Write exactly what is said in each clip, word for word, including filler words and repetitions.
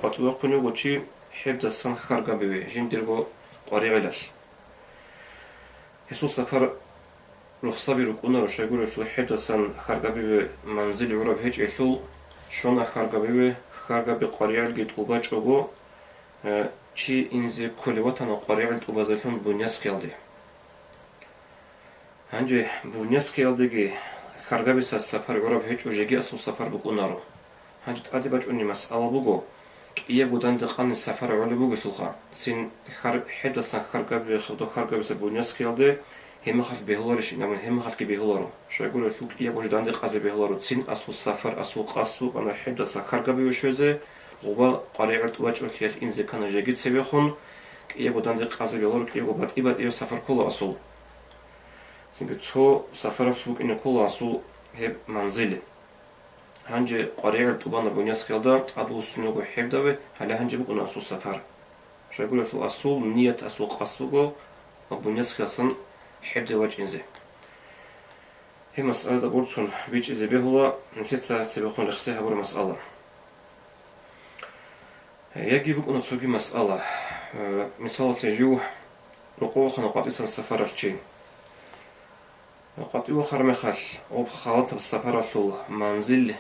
КъватӀивахъун вуго чи хӀебдасан хьаргабиве жиндирго къваригӀелалъ. Гьесул сапар рухсаби рукӀунаро, щайгурелъул хӀебдасан хьаргабиве манзил гӀураб гьечӀелъул, щона хьаргабиве, хьаргаби къваригӀелги тӀубачӀого, э, чи инзе кколев ватана къваригӀел тӀубазелъун Буйнакскиялде. Гьанже Буйнакскиялдеги хьаргабиса сапар гӀураб гьечӀо, жеги асул сапар букӀунаро. Гьанже тӀаде бачӀунеб масъала буго, кӀиябго данде къани сапар гӀолеб бугелъулха, цин хьар-, хӀедасан хьаргабизе, хадуб хьаргабиса Буйнакскиялде гьеб мехалъ бегьуларищ, инаб гьеб мехалъги бегьуларо. Щайгурелъул кӀиябго жо данде къазе бегьуларо, цин асул сапар, асул къасд букӀана хӀедаса хьаргабиве щвезе, гъуба къваригӀел тӀубачӀолъиялъ инзе ккана жеги цебехун, кӀиябго данде къазе бегьуларо, кӀиябго батӀи-батӀияб сапар ккола асул. Цинги цо сапаралъ букӀине ккола асул гьеб манзил. Гьанже къваригӀел тӀубана Буйнакскиялда, тӀадвуссун вуго хӀебдаве, гьале гьанже букӀуна асул сапар. Щайгурелъул асул ният, асул къасд буго Буйнакскиялдасан хӀебде вачӀинзе. Гьеб масъалада борцун бичӀчӀизе бегьула нилъеца цебехун рехсей гьабураб масъала. Яги букӀуна цоги масъала. Э, мисалалъе, жив рокъов вахана къватӀисан сапаралъ чи. КъватӀив вахараб мехалъ, гъоб халатаб сапаралъул манзил,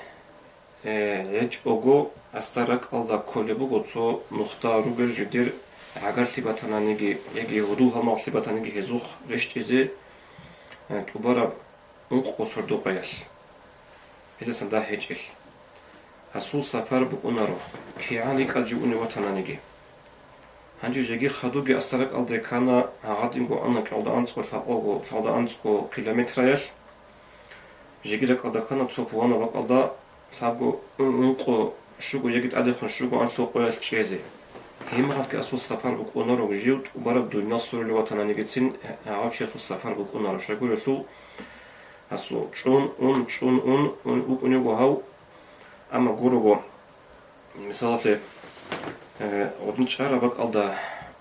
э, гьечӀого, асда ракӀалда кколеб буго цо нухда ругел жидер гӀагарлъи батананиги яги гьудул-гьалмагълъи батаниги гьезухъ рещтӀизе, э, тӀубараб ункъго сордо-къоялъ. Гьелдасан дагь гьечӀелъ. Асул сапар букӀунаро, кигӀан рикӀкӀад жив унев ватананиги. Гьанже жеги хадубги асда ракӀалде ккана, гьагъадинго ана кӀалда анцӀго лъабкъого, лъалда анцӀго километраялъ. Жеги ракӀалда ккана цо пуланаб бакӀалда лъабго, ун-, ункъо щуго яги тӀадехун щуго анлъго къоялъ чӀезе. Гьеб мехалъги асул сапар букӀунаро, жив тӀубараб дуниял сорулев ватананигицин гьав чиясул сапар букӀунаро, щайгурелъул асул чӀун, ун, чӀун, ун, ун вукӀунего гьав. Амма гурого, мисалалъе, э, гъудин чӀараб бакӀалда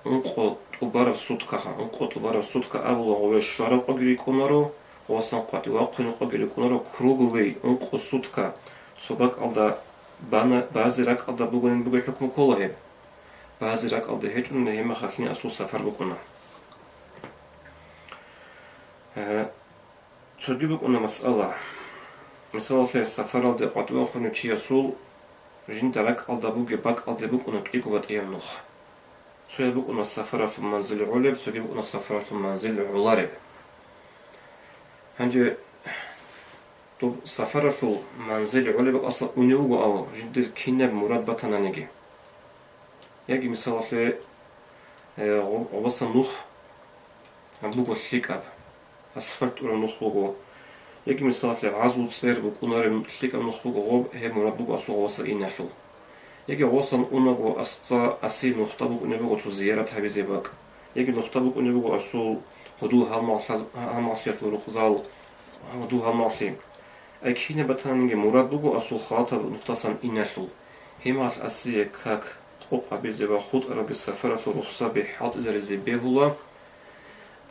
ункъо тӀубараб суткаха, ункъо тӀубараб сутка абула гъове щвараб къоги рикӀкӀунаро, гъовасан къватӀив вахъунеб къоги рикӀкӀунаро, круглый ункъо сутка цо бакӀалда бана, базе ракӀалда бугонин бугеб хӀукму ккола гьеб. Базе ракӀалда гьечӀун гьеб мехалъни асул сапар букӀуна. Э, Цоги букӀуна масъала. Мисалалъе, сапаралде къватӀивахунев чиясул жинда ракӀалда бугеб бакӀалде букӀуна кӀиго батӀияб нух. Цояб букӀуна сапаралъул манзил гӀолеб, цоги букӀуна сапаралъул манзил гӀолареб. Гьанже доб сапаралъул манзил гӀолеб бакӀаса унев вуго, ав жиндир кинаб мурад батананиги. Яги, мисалалъе, э, гъо-, гъобасан нух буго лъикӀаб, асфальт тӀураб нух буго. Яги, мисалалъе, гӀазул цӀер букӀунареб лъикӀаб нух буго гъоб, гьеб мурад буго асул гъобаса иналъул. Яги гъобасан унаго асда, аси нухда букӀунеб буго цо зиярат гьабизе бакӀ. Яги нухда букӀунеб буго асул гьудул-гьалмагълъа-, гьалмагълъиялъул рукъзал, гьудул-гьалмагълъи. Ай кинаб батананиги мурад буго асул халатаб нухдасан иналъул. Гьеб мехалъ асие как къокъ гьабизе ва хутӀарабги сапаралъул рухсаби хӀалтӀизаризе бегьула.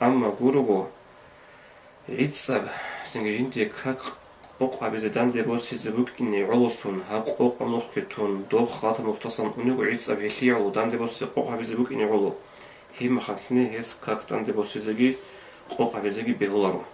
Амма гурого, гӀицӀаб, цинги жиндие как къокъ гьабизе данде босизе букӀине гӀололъун, гьаб къокъаб нухги тун, доб халатаб нухдасан унего гӀицӀаб гьелъие гӀоло данде босизе къокъ гьабизе букӀине гӀоло. Гьеб мехалъни гьес как данде босизеги къокъ гьабизеги бегьуларо.